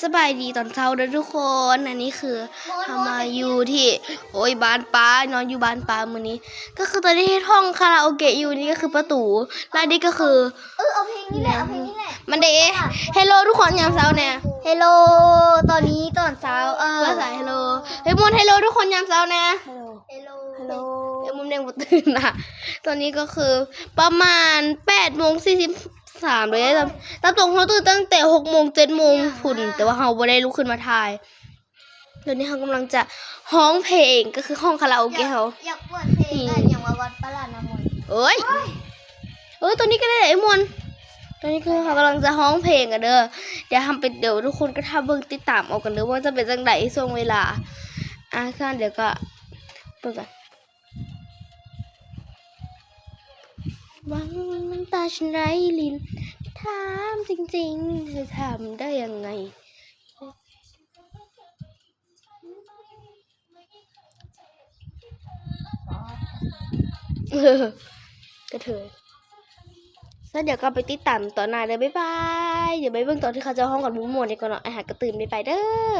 ສະບາຍດີຕອນເຊົ້າເດີທຸກຄົນ. ອັນນີ້ຄືເຮົາມາຢູ່ທີ່ ໂອ້ຍ ບ້ານປ້າ ນອນຢູ່ບ້ານປ້າມື້ນີ້. ກໍຄືຕອນນີ້ເຮັດຫ້ອງຄາຣາໂອເກະຢູ່. ນີ້ກໍຄືປະຕູ ແລະນີ້ກໍຄື ເອີ ເອົາເພງນີ້ແຫຼະ ເອົາເພງນີ້ແຫຼະ ມັນເດ. ເຮລໂລທຸກຄົນຍາມເຊົ້າແດ່. ເຮລໂລ ຕອນນີ້ຕອນເຊົ້າ ເອີ ວ່າສາຍເຮລໂລ. ເຮີຍ ມ່ວນ ເຮລໂລທຸກຄົນຍາມເຊົ້າແດ່. ເຮລໂລ ເຮລໂລ ເຮີຍ ມຸມແດງບໍ່ຕື່ນນະ. ຕອນນີ້ກໍຄືປະມານແປດໂມງສີ່ສິບ ສາມເລີຍ. ຕາມ ຕາມຕົງເຮົາຕື່ນຕັ້ງແຕ່ຫົກໂມງ ເຈັດໂມງພຸ້ນ ແຕ່ວ່າເຮົາບໍ່ໄດ້ລຸກຂຶ້ນມາຖ່າຍ. ຕອນນີ້ເຮົາກຳລັງຈະຮ້ອງເພງ ກໍຄືຫ້ອງຄາຣາໂອເກະເຮົາ. ຢາກເປີດເພງ ນີ້ ອັນຫຍັງວ່າວັດປະລາດນ້ຳມົນ. ໂອ້ຍ ເອີ ຕອນນີ້ກໍໄດ້ ໄອ້ມ່ວນ. ຕອນນີ້ຄືເຮົາກຳລັງຈະຮ້ອງເພງກັນເດີ. ດຽວເຮົາໄປ ດຽວທຸກຄົນກໍຖ້າເບິ່ງ ຕິດຕາມເອົາກັນເດີ ວ່າຈະເປັນຈັ່ງໃດຊ່ວງເວລາ. ອ່າ ຊັ້ນດຽວກໍເບິ່ງກັນ. ຫວັງ ນ້ຳຕาฉันไหลริน ถามจริงๆ เธอทำได้ยังไง กระเทย. แล้วเดี๋ยวก็ไปติดตามตอนหน้าเด้อ บ๊ายบาย. เดี๋ยวไปเบิ่งตอนที่เขาเจ้าฮ้องกันม่วนๆ ดีกว่าเนาะ ไอ้หากระตื่น บ๊ายบายเด้อ.